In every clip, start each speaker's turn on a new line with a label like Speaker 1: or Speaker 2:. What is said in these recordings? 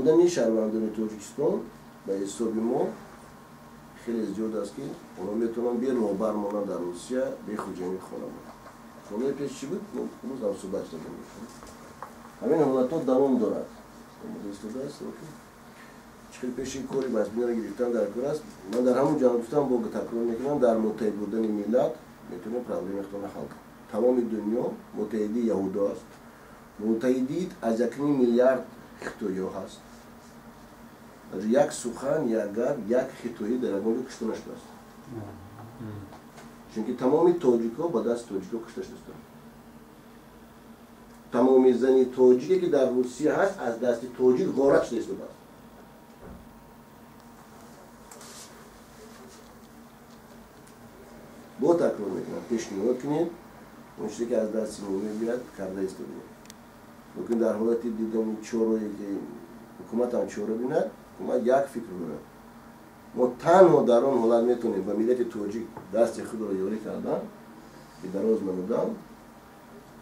Speaker 1: Мондани шаҳрвандони Тоҷикистон ба ҳисоби мо хеле зиёд аст, ки онҳо метавонанд бе роҳбар монанд дар Русия, бе хуҷайни хона монанд. Солҳои пеш чӣ буд? Мо имрӯз ҳам суҳбат шуда мешавем. Ҳамин ҳолатҳо давом дорад. Омода истодааст, чӣ хел пеши кори вазбинаро гирифтан дар кор аст. Ман дар ҳамон ҷо гуфтам, бо такрор мекунам, дар муттаҳид будани миллат метавонем проблеми худро ҳал кунем. Тамоми дунё муттаҳиди яҳудо аст, муттаҳиди аз 1,5 миллиард хитоиҳо ҳаст. Як сухан, як гап, як хитоӣ дар ягон ҷо кушта нашудааст, чунки тамоми тоҷикҳо ба дасти тоҷикҳо кушта шудастанд. Тамоми зани тоҷике, ки дар Русия ҳаст, аз дасти тоҷик ғорат шуда истодааст. Бо такрор мекунам, пешниҳод кунед, он чизе ки аз дасти мо мебиёяд, карда истодем. Лекин дар ҳолати дидани чорое ки ҳукумат ҳам чора бинад, ҳукумат як фикр дорад. Мо танҳо дар он ҳолат метавонем ба миллати тоҷик дасти худро ёрӣ кардан, ки дароз намудан,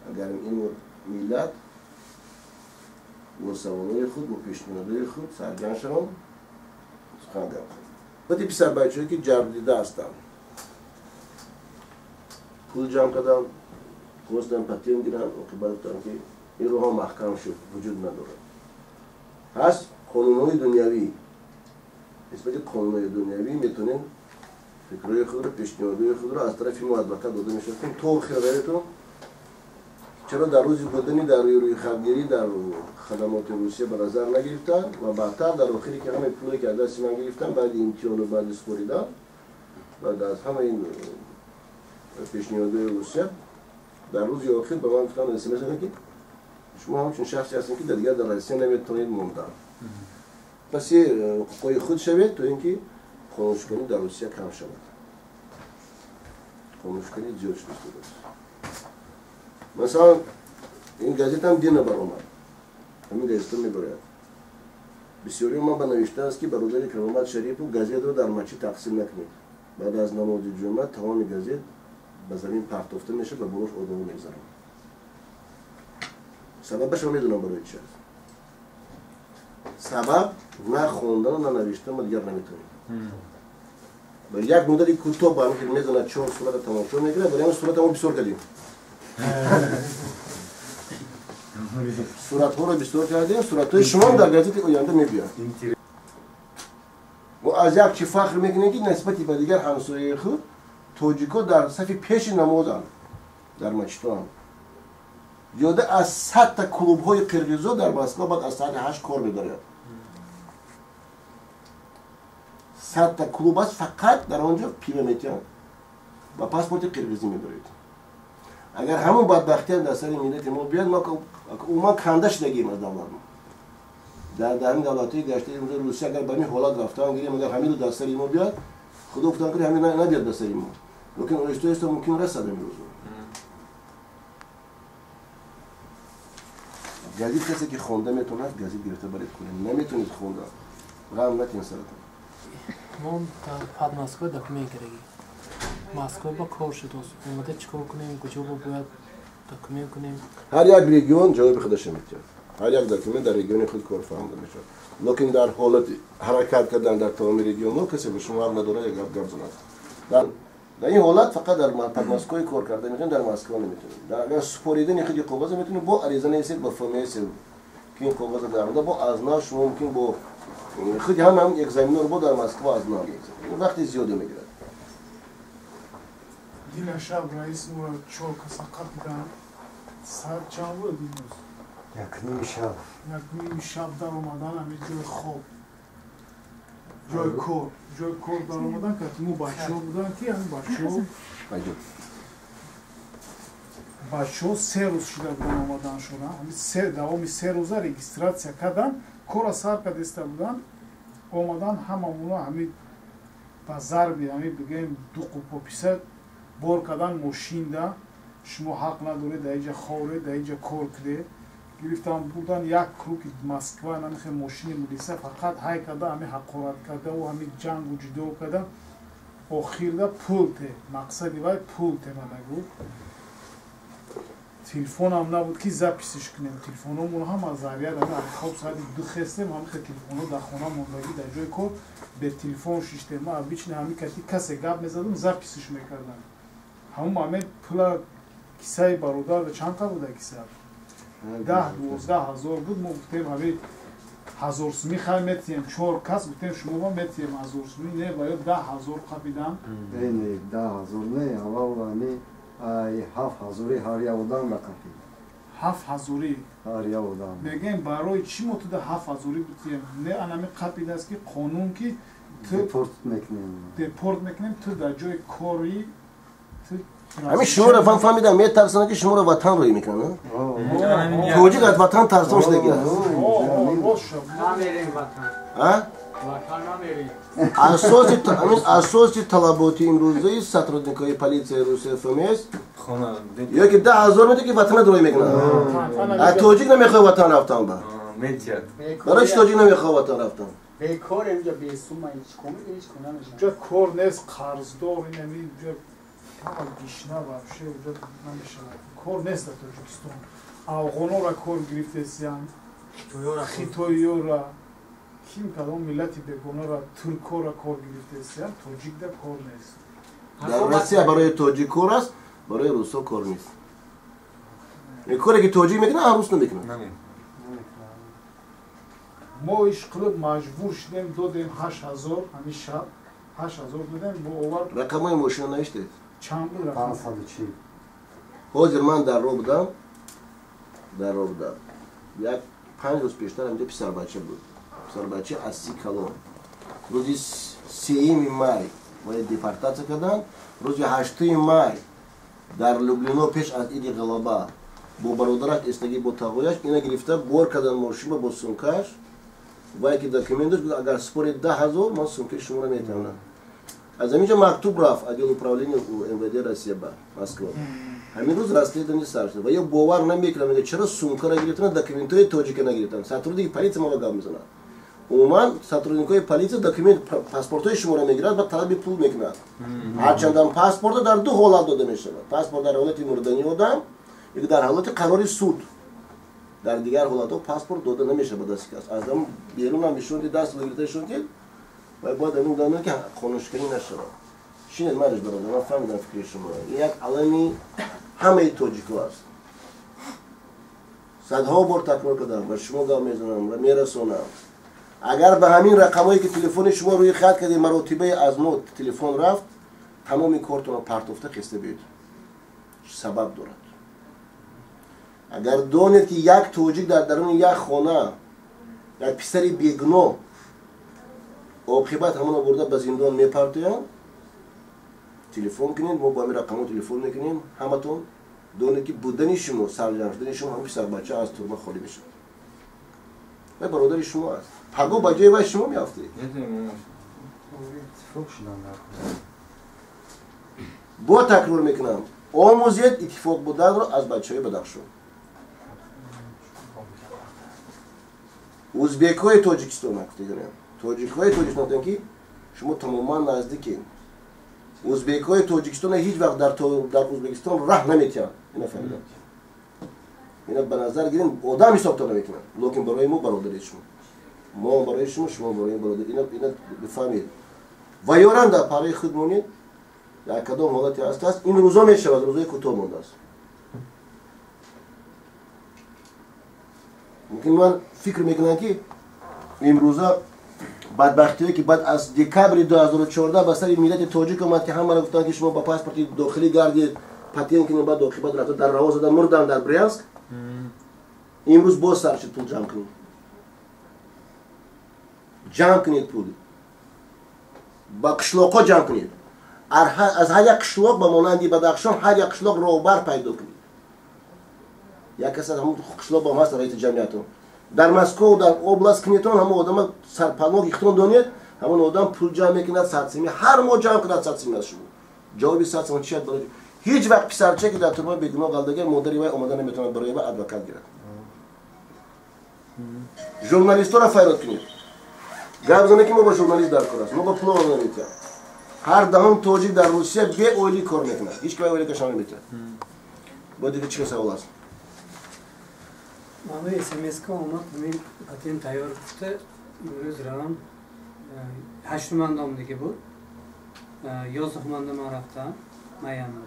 Speaker 1: агар ин миллат бо саволҳои худ, бо пешниҳодҳои худ сарҷамъ шаванд, сухан гап кунанд. Баъди писарбачаҳое ки ҷабрдида ҳастанд, пул ҷамъ карданд, хостанд патент гиранд, оқибат гуфтанд, ки ин роҳҳо маҳкам шуд, вуҷуд надорад. Ҳаст қонунҳои дунявӣ. Нисбати қонунҳои дунявӣ метавонем фикрҳои худро, пешниҳодҳои худро аз тарафи мо адвокат дода мешавад, то охир равитон. Чаро дар рӯзи будани дар рӯйхатгирӣ дар хадамоти Русия ба назар нагирифтанд ва баъдтар дар охире ки ҳамаи пуле ки аз дасти ман гирифтанд, баъди имтиҳону баъди супоридан, баъд аз ҳамаи ин пешниҳодҳои Русия, дар рӯзи охир ба ман гуфтанд, смс доданд, ки шумо ҳамчун шахсе ҳастед, ки дигар дар Россия наметавонед мондан. Паси ҳуқуқҳои худ шавед, то ин ки қонуншиканӣ дар Русия кам шавад. Қонуншиканӣ зиёд шуда истодааст. Масалан, ин газетам дина баромад. Ҳамин газета мебарояд. Бисёриҳо ман ба навиштааст, ки бародари Каромат Шарипов, газетро дар масҷид тақсим накунед. Баъд аз намози ҷумъа тамоми газет ба замин партофта мешавад ва болош одамон мегзаранд. Сабабашро медонам барои чи аст. Сабаб на хондану на навиштан ма дигар наметавонем. Ба як муддати кӯтоҳ ба ҳамин хел мезанад, чор сурата тамошо мекунад, вале ҳамин сурата мо бисёр кардем. Суратҳоро бисёр кардем, суратҳои шумоам дар газети оянда мебиёяд. Мо аз як чи фахр мекунем, ки нисбати ба дигар ҳамсояи худ тоҷикҳо дар сафи пеши намозанд, дар масҷидҳоанд. Зиёда аз 100-та клубҳои қирғизо дар Москва баъд аз соати 8 кор медорад. 100-та клуб аст, фақат дар он ҷо пиво метиҳанд ва паспорти қирғизӣ медоред. Агар ҳамон бадбахтиам дар сари миллати мо биёяд, мо умуман канда шудагием аз давлат. Дар ҳамин давлатҳои гаштаи Русия агар ба ҳамин ҳолат рафтан гирем, агар ҳамин дар сари мо биёяд, худо гуфтан кунад, ҳамин набиёд дар сари мо. Лекин оҳиста оҳиста мумкин расад ҳамин рӯзо. Газет касе ки хонда метавонад, газет гирифта баред хонед. Наметавонед хонда, ғам натиҳед саратон.
Speaker 2: Мо дар пад Москва документ кардагӣ. Москва ба кор шудааст. Омада чӣ кор кунем, куҷо бояд документ кунем?
Speaker 1: Ҳар як регион ҷавоби худашро метиҳад. Ҳар як документ дар региони худ кор фаҳмда мешавад. Лекин дар ҳолати ҳаракат кардан дар тамоми регионҳо касе ба шумо ҳақ надорад як гап занад. Дар ин ҳолат фақат дар Подмосковье кор карда метавонед, дар Москва наметавонед. Агар супоридани худи коғаза метавонед, бо ариза нависед ба ФМС, ки ин коғаза даронда, бо аз нав шумо мумкин бо худи ҳам экзаменор бо дар Москва аз нав экзамен. Ин вақти зиёде мегирад.
Speaker 3: Дина шаб раис моро чор каса қапидан. Соат чанд буд имрӯз?
Speaker 4: 1:30 шаб.
Speaker 3: 1:30 шаб даромадан ҳамин ҷои хоб. Ҷои кор. Ҷои кор даромадан, ки мо бачаҳо будан, ки ҳамин бачаҳо 3 рӯз шуда будан омадан шудан. Ҳамин давоми 3 рӯза регистратсия кардан, корро сар кардиста будан, омадан ҳамамуно ҳамин ба зарби ҳамин бигӯем ду қупописа бор кардан мошинда, шумо ҳақ надоред дар инҷа ховред, дар инҷа кор кунед. Гирифтан бурдан як круги Москва, намихе мошини милиса фақат ҳай карда, ҳамин ҳақорат карда ва ҳамин ҷангу ҷидол карда, охирда пул те, мақсади вай пул те мана гуфт. Телефонам набуд ки записиш кунем. Телефономон ҳама заряд ами хоб соати 2 хестем, ҳамихе телефонҳо дар хона мондагӣ, дар ҷои кор бе телефон шиштем. Ма обычно ҳами кати касе гап мезадам, записиш мекардам. Ҳамун момент пула кисаи бародар чанд қа буда киса? 10-12 ҳазор буд. Мо гуфтем ҳами 1000 сумӣ хай метиҳем, 4 кас гуфтем шумо ма метиҳем 1000 сумӣ, не ва ё 10 ҳазор қапидан.
Speaker 4: Не, 10 ҳазор не, аввал ами 7 ҳазори ҳар як одам ра қапид.
Speaker 3: 7 ҳазори
Speaker 4: ҳар як одам.
Speaker 3: Мегӯем барои чӣ мо туда 7 ҳазорӣ битиҳем? Не, анами қапидааст ки қонун ки
Speaker 4: депорт мекунем.
Speaker 3: Депорт мекунем, ту дар ҷои кори
Speaker 1: ҳамин шуморо ман фаҳмидам, метарсанд ки шуморо ватан рӯй мекунанд. Тоҷик аз ватан тарсон шудагӣ аст. Асоси талаботи имрӯзаи сотрудникҳои политсияи Русия ФМС ё ки 10 ҳазор медиҳад ки ватанат рӯй мекунанд. Тоҷик намехоҳад ватан рафтан ба. Барои чӣ тоҷик намехоҳад ватан рафтан?
Speaker 5: Бекор инҷа бесума ҳеҷ кор намешавад.
Speaker 3: Ҷа кор нест, қарздор инами ҷа ҳама гишна вообще уже намешавад. Кор нест дар Тоҷикистон. Афғонора кор гирифтесиян, хитоиёра, ким кадом миллати бегонара, туркора кор гирифтесиян, тоҷикда кор нест.
Speaker 1: Дар Россия барои тоҷик кор аст, барои русо кор нест. Коре ки тоҷик мекунад, рус намекунад.
Speaker 3: Мо ишқилиб маҷбур шудем, додем 8 ҳазор ҳамин шаб, 8 ҳазор додем, бо овард.
Speaker 1: Рақамҳои мошина навиштед?
Speaker 3: Чанд буд рақам?
Speaker 4: 540.
Speaker 1: Ҳозир ман дар роҳ будам, Як 5 рӯз пештар инҷо писарбача буд. Писарбача аз 30 калон. Рӯзи 3 май бояд депортатсия карданд. Рӯзи 8 май дар Люблино пеш аз иди ғалаба бо бародараш эстагӣ бо тағояш ина гирифта бор кардан мошинба бо сумкаш ва яке документ дошт, агар спори 10 ҳазор ман сумкаи шуморо метавонам. Аз ҳаминҷо мактуб рафт отдел управления МВД Россия ба Москва. Ҳамин рӯз расследование сар шуд ва ё бовар намекунам, мегӯяд чаро сумкаро гирифтан, документҳои тоҷика нагирифтан. Сотрудники полиция маро гап мезанад. Умуман сотрудникҳои полиция документ паспортҳои шуморо мегирад ва талаби пул мекунад. Ҳарчандан паспорт дар ду ҳолат дода мешавад. Паспорт дар ҳолати мурдани одам ё дар ҳолати қарори суд. Дар дигар ҳолатҳо паспорт дода намешавад ба дасти кас. Аз ҳам берун ҳам нишон дид, даст гирифта нишон дид ва бояд ҳамин донад ки қонуншиканӣ нашавад. Шинед марш бародар, ман фаҳмидам фикри шуморо. Ин як алами ҳамаи тоҷикҳо аст. Садҳо бор такрор кардам ва шумо гап мезанам ва мерасонам. Агар ба ҳамин рақамҳое ки телефони шумо рӯи хат кардем маротибаи аз мо телефон рафт, тамоми кортонро партофта хеста биёед. Сабаб дорад. Агар донед ки як тоҷик дар даруни як хона, як писари бегуноҳ оқибат ҳамонро бурда ба зиндон мепартоянд, телефон кунед, мо бо ҳамин рақамҳо телефон мекунем, ҳаматон донед ки будани шумо, сарҷамъ шудани шумо, ҳамон писарбача аз турма холӣ мешавад. Вай бародари шумо аст. Паго ба ҷои вай шумо меафтед. Бо такрор мекунам, омӯзед иттифоқ буданро аз бачаҳои Бадахшон. Узбекҳои Тоҷикистон гуфтем, тоҷикҳои Тоҷикистон гуфтем ки шумо тамоман наздикед. Узбекҳои Тоҷикистон ҳеҷ вақт дар Узбекистон раҳ наметиҳанд. Ина фаҳмидам. Ина ба назар гирем, одам ҳисобтон намекунанд, лекин барои мо бародари шумо, мо барои шумо, шумо барои бародар. Ина бифаҳмед. Ва ёран дар параи худ монед, дар кадом ҳолате ҳаст, ин рӯзо мешавад, рӯзои кӯтоҳ мондааст. Мумкин ман фикр мекунам ки имрӯза бадбахтиҳое ки баъд аз декабри 2014 ба сари миллати тоҷик омад, ки ҳамаро гуфтанд ки шумо ба паспорти дохилӣ гардед, патент кунед, баъд оқибат рафта дар раво зада мурданд дар Брянск. Имрӯз боз сар шуд пул ҷамъ кунед. Ҷамъ кунед пул. Ба қишлоқҳо ҷамъ кунед. Аз ҳар як қишлоқ ба монанди Бадахшон ҳар як қишлоқ роҳбар пайдо кунед. Як кас аз ҳамон қишлоқ бо ҳаст раиси ҷамъиятон. Дар Москва, дар област кунедтон, ҳамон одама сарпаноҳ ихтон донед, ҳамон одам пул ҷамъ мекунад, 100 сими ҳар моҳ ҷамъ кунад 100 сими аз шумо. Ҷавоби 100 сими чи аст барои? Ҳеҷ вақт писарча ки дар турма бегуноҳ қалдагар, модари вай омада наметавонад барои вай адвокат гирад. Журналистҳоро файрод кунед. Гап занед ки мо бо журналист дар кор аст, мо бо пул наметиҳам. Ҳар даҳум тоҷик дар Русия бе ойлӣ кор мекунад. Ҳеҷ ки вай ойликаш наметиҳад. Бо дигар чӣ савол аст?
Speaker 6: Ман СМС-ка омад, ҳамин патент тайёр гуфта, имрӯз равам 8 мандом диге буд. 11 манда ман рафтам, маянда.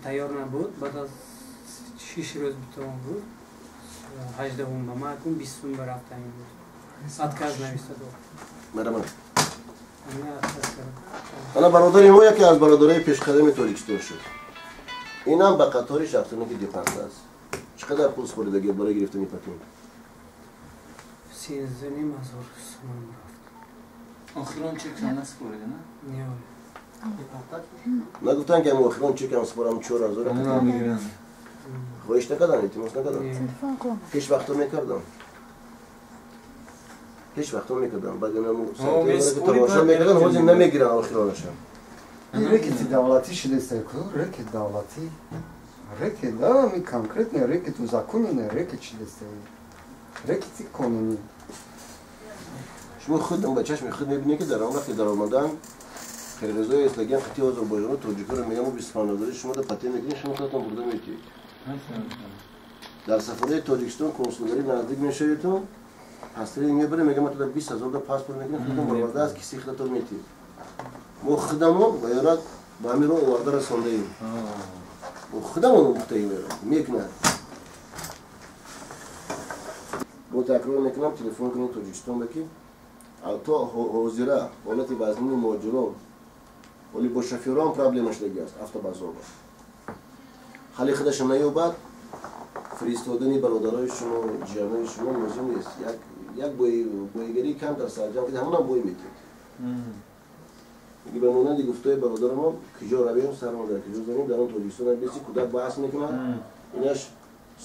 Speaker 6: Тайёр набуд, баъд аз 6 рӯз битавон буд. 18-ум ба ман акун 20-ум ба рафтам имрӯз. Отказ нависта дод.
Speaker 1: Марҳамат.
Speaker 6: Ҳамин отказ кардам.
Speaker 1: Ана бародари мо яке аз бародарои пешқадами Тоҷикистон шуд. Инам ба қатори шахсоне ки депорт аст. Чӣ қадар пул супоридагӣ барои гирифтани патент?
Speaker 6: 13,5 ҳазор сомон рафт.
Speaker 7: Охирон чекшон насупорида, на?
Speaker 6: Не.
Speaker 1: Нагуфтанд, ки ам охирон чекам супорам 4000?
Speaker 7: Онро мегиранд.
Speaker 1: Хоҳиш накардан, илтимос накардан?
Speaker 6: Не.
Speaker 8: Телефон кун.
Speaker 1: Пеш вақто мекардам. Пеш вақто мекардам. Баъд инаму
Speaker 7: месупорӣ,
Speaker 1: тамошо
Speaker 7: баъд
Speaker 1: мекардан, ҳозир
Speaker 7: мегиранд.
Speaker 1: Намегиранд охиронашам.
Speaker 4: Ин рэкети давлатӣ шудеста ку, рэкет давлатӣ. Рэкет, да, ми конкретно рэкет узаконенный рэкет шудеста. Рэкети қонунӣ.
Speaker 1: Шумо худам ба чашми худ мебинед, ки дар он вақте даромадан қирғизои эслагиан хити озарбойҷону тоҷикоро мегӯям, 25 ҳазори шумо да патент мекунед, шумо худатон бурда метиҳед. Дар сафораи Тоҷикистон консулгарӣ наздик мешаведтон, пастринг мебаред, мегӯям, ман туда 20 000 да паспорт мекунед, худатон бароварда аз кисаи худатон метиҳед. Мо худамон ба ёрат ба ҳамин роҳ оварда расондаем. Мо худамон омӯхтаем, мекунад. Бо такрор мекунам, телефон кунед Тоҷикистон ба, ки то ҳозира ҳолати вазнини муҳоҷирон оли бо шофёрон проблема шудаги аст. Автобазорба ҳали худаша наёбад, фиристодани бародарои шумо, ҷиёнои шумо лозим нест. Як боигарии камтар сарҷам кунед, ҳамонам бой метиҳед. Ба монанди гуфтаи бародарамон, куҷо равем, сармо дар куҷо занем? Дар он Тоҷикистон беси кӯдак баҳс мекунад, инаш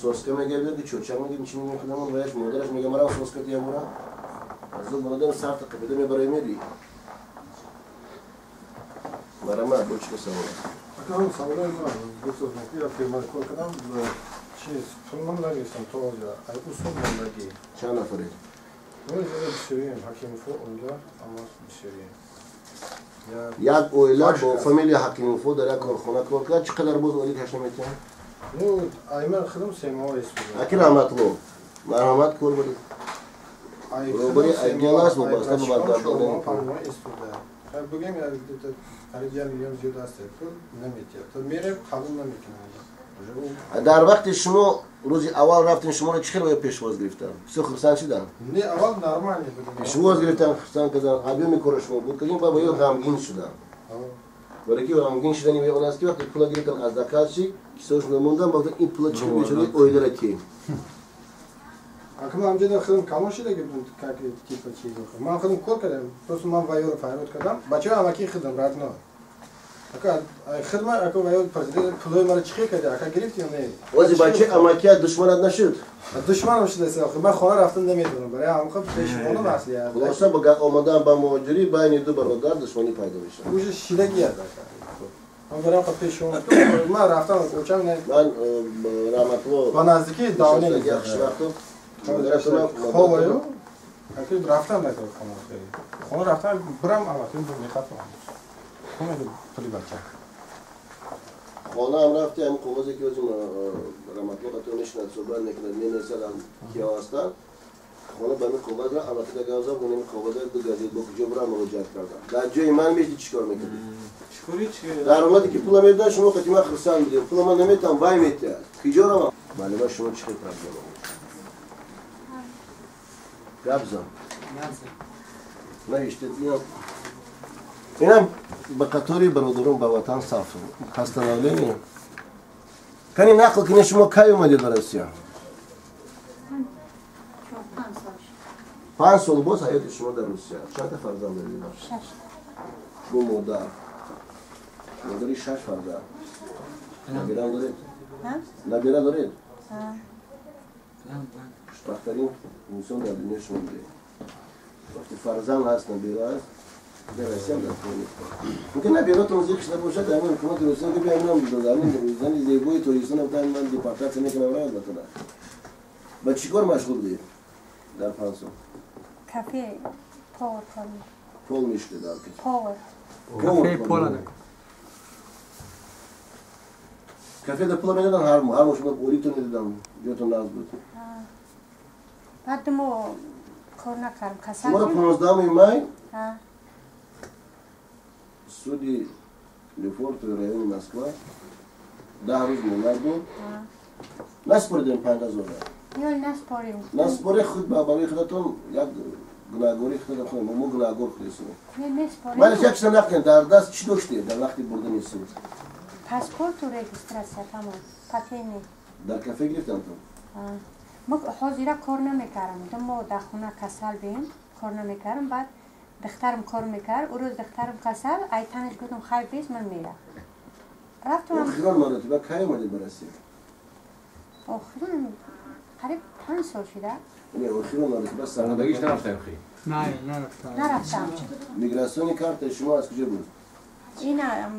Speaker 1: соска мегардад, ки чочак мегӯем, чи мегӯем худамон, ваяш модараш мега, марам соска тиямура. Аз он бародарам сарта қабида мебарои мери. Марҳамат, бо чӣ савол аст?
Speaker 9: Акам саволои ман гуфтам, ки я фирма кор кардам, чиз пулмам нагирифтам то ҳозир. Ай усул мондагӣ.
Speaker 1: Чанд нафаред?
Speaker 9: Мо инҷо бисёрием, Ҳакимовҳо оила, ама бисёрием.
Speaker 1: Як оила бо фамилия Ҳакимовҳо дар як корхона кор кард, чӣ қадар боз оилӣ кашта метиҳанд?
Speaker 9: Ну, ай ман худам 3 моҳ истодам.
Speaker 1: Аки Раҳматулло, марҳамат, кор баред. Роҳбари отдел аст, вобаста ба баргардонани пул.
Speaker 9: Истода. Бигем, қариб 1 миллион зиёд аст, пул наметиҳад. То мерем, қабул намекунанд.
Speaker 1: Дар вақте шумо рӯзи аввал рафтем, шуморо чӣ хел оё пешвоз гирифтанд? Бисёр хурсанд шуданд?
Speaker 9: Не, аввал нормально буд.
Speaker 1: Пешвоз гирифтанд, хурсанд карданд, объёми кори шумо буд кардем, ба ё ғамгин шуданд? Вале ки ғамгин шудани он аст, ки вақте пула гирифтанд аз заказчик, кисаҳошон мондан, ба ин пула чӣ бечораи оилара тием.
Speaker 9: Ака, ман ҳамҷода худам калон шуда будам, как типа чиз. Ман худам кор кардам, просто ман вайёро фарёд кардам. Бачаҳои амаки худам родной. Ака, хидма, ака, вайё президент пулои маро чӣ хел карди? Ака, гирифти ё не?
Speaker 1: Ози бачаи амакият душманат нашуд?
Speaker 9: Душманам шуда, охир ман хона рафтан наметавонам. Барои ҳамон хел пеши хона маслиҳат.
Speaker 1: Хулоса, бо омадан ба муҳоҷирӣ байни ду бародар душманӣ пайдо мешавад.
Speaker 9: Уже шидагият, ака. Ман барои ҳам пеши хона ман рафтам, очам не.
Speaker 1: Ман Раҳматулло
Speaker 9: ба наздикии давление.
Speaker 1: Хушвақтов.
Speaker 9: Ховаю. Аки рафтам дар хона. Хона рафтам, бирам амаким мехатам. Хона пули бача.
Speaker 1: Хонаам рафти, ҳамин қоғозе ки ҳозир Раҳматулло қатъ мешинад, суҳбат мекунад, менависад, киё ҳастанд. Хона ба ҳамин коғазра амакида гап зад, ҳамин коғаза ду газет бо куҷо бирам муроҷиат кардам. Дар ҷои ман мешди, чӣ кор мекардӣ? Дар ҳолате ки пула медодам, шумо қати ман хурсанд будем. Пула ман наметавам, вай метиҳад. Куҷо равам? Маълума, шумо чӣ хел проблема буд? Гап зан. Навиштед, инам ба қатори бародарон ба ватан саф постановление. Кани нақл кунед, шумо кай омадед ба Россия? 5 сол боз ҳаёти шумо дар Русия. Чанда фарзанд доред? Шумо модар, модари шаш фарзанд. Набирам доред? Набира доред? Хушбахттарин инсон дар дунё шумо будед. Вақти фарзанд ҳаст, набира аст, дар Россиям дар кор мумкин набиратон зиқ шуда бошад. Ҳамин ҳукумати Русия ки биаминам, ҳамин зани зебои Тоҷикистон ман депортатсия мекунам, равад ватана. Ба чӣ кор машғул будед дар 5 сол?
Speaker 8: Кафе, повар кор.
Speaker 1: Пол мешудед?
Speaker 8: Повар.
Speaker 6: Кафе пола.
Speaker 1: Кафе да пула медодан ҳар моҳ? Ҳар моҳ шумо оритон медодан, ҷотон нағз буд?
Speaker 8: Баъд мо кор накардам, касал.
Speaker 1: Шуморо 15 май суди Лефортови райони Москва 10 рӯз муҳлат дод. Наспоридем 5000?
Speaker 8: Ё, наспорим.
Speaker 1: Наспоре, худ барои худатон як гунаҳгорӣ худатон, мо гунаҳгор худесем.
Speaker 8: Не, меспорем.
Speaker 1: Вале як чиза нақл, дар даст чӣ доштед дар вақти бурдани суд?
Speaker 8: Паспорту регистрация, тамом. Патент.
Speaker 1: Дар кафе гирифтантон?
Speaker 8: Мо ҳозира кор намекардам. Ду моҳ дар хона касал бем, кор намекардам. Баъд духтарам кор мекард. Ӯ рӯз духтарам касал, ай танаш гуфтам, хай бес, ман мерам. Рафтам.
Speaker 1: Охирон маротиба кай омадед ба Россия?
Speaker 8: Охирон қариб 5 сол шуда.
Speaker 1: Не, охирон маротиба
Speaker 10: Сарнадагиш нарафтаем хи?
Speaker 5: Не, нарафтам.
Speaker 8: Нарафтам.
Speaker 1: Миграциони картаи шумо аз куҷо буд?
Speaker 8: Ина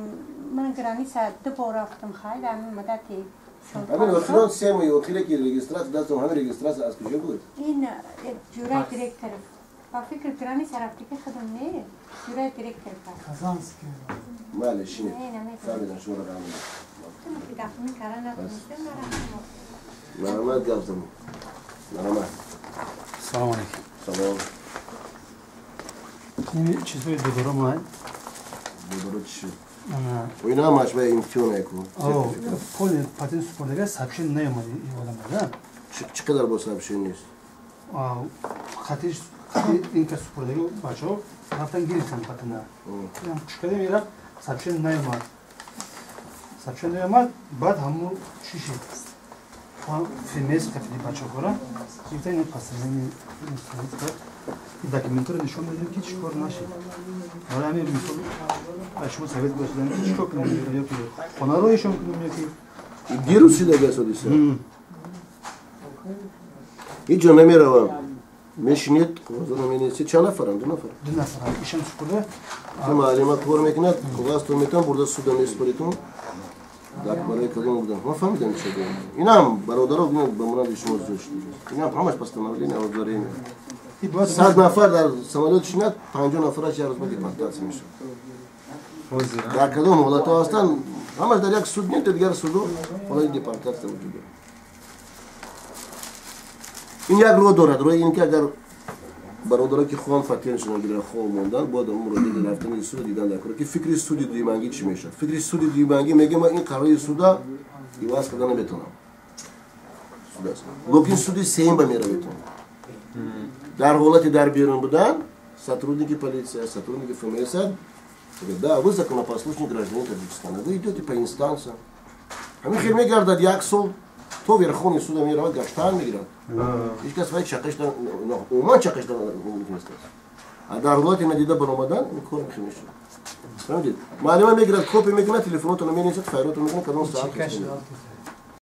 Speaker 8: ман граница ду бор рафтам, хай, дар ҳамин муддати
Speaker 1: ҳамин охирон 3 моҳи охире ки регистрация дастам, ҳамин регистрация аз куҷо буд?
Speaker 8: Ин ҷураи директор. Ба фикр граница рафти ки худам не, ҷураи директор.
Speaker 3: Казанский.
Speaker 1: Бале, шинед. Фаҳмидам, шуморо фаҳмидам. Марҳамат, гап занед. Марҳамат.
Speaker 6: Салом алейкум.
Speaker 1: Салом.
Speaker 6: Ин чизҳои дудора май.
Speaker 1: Дудора чӣ шуд? Ина ҳамаш ба имтиҳон яку.
Speaker 6: Полный патент супордага сообщение наёмад ин одама, да?
Speaker 1: Чӣ қадар бо сообщение нест?
Speaker 6: Хати ин кас супордаги бачаҳо рафтан гирифтан патента. Кушкада мерафт, сообщение наёмад. Сообщение наёмад, баъд ҳамун чӣ шид? ФМС қафиди бачаҳора гирифтан ин постановление документро нишон медиҳем ки чӣ кор нашид. Барои ҳамин мисол ба шумо совет гузоштам ки чӣ кор кунем, ё ки хонаро ишон кунем, ё ки
Speaker 1: дирӯз шидаги аст ҳодиса. Ҳеҷ ҷо намеравам. Мешинед, қоғазро менависед. Чанд нафарам? Ду нафар.
Speaker 6: Ду нафарам. Ишон супурда.
Speaker 1: Муаллима кор мекунад, қоғазтон метавон бурда суда месупоритон. Дар барои кадом будам? Ман фаҳмидам чӣ гӯям. Инам бародаро ба монанди шумо зӯр шуд. Инам ҳамаш постановление о выдворении. 100 нафар дар самолёт шинад, 50 нафараш як рӯз ба депортатсия мешавад. Дар кадом ҳолатҳо ҳастанд, ҳамаш дар як суд нет, дигар судо ҳолати депортатсия вуҷуд дорад. Ин як роҳ дорад, роҳи ин ки агар бародаро ки хоҳанд патентшона гиранд, хоб мондан, бояд он муроҷиати рафтани суд дидан дар кор, ки фикри суди дуюмангӣ чӣ мешавад. Фикри суди дуюмангӣ мегӯяд, ман ин қарори суда иваз карда наметавонам. Суд аст. Лекин суди сеюм ба мераведтон. Дар ҳолати дар берун будан, сотрудники полиция, сотрудники ФМС, да, вы законопослушный гражданин Таджикистана, вы идете по инстанциям. Ҳамин хел мегардад як сол, то верховный суда меравад, гаштан мегирад. Ҳеҷ кас вай чақишда, умуман чақишда мумкин нест. А дар ҳолати надида баромадан, ин кор хел мешавад. Фаҳмидед? Муаллима мегирад, копия мекунад, телефонотонро менависад, файротон мекунад, кадом саат.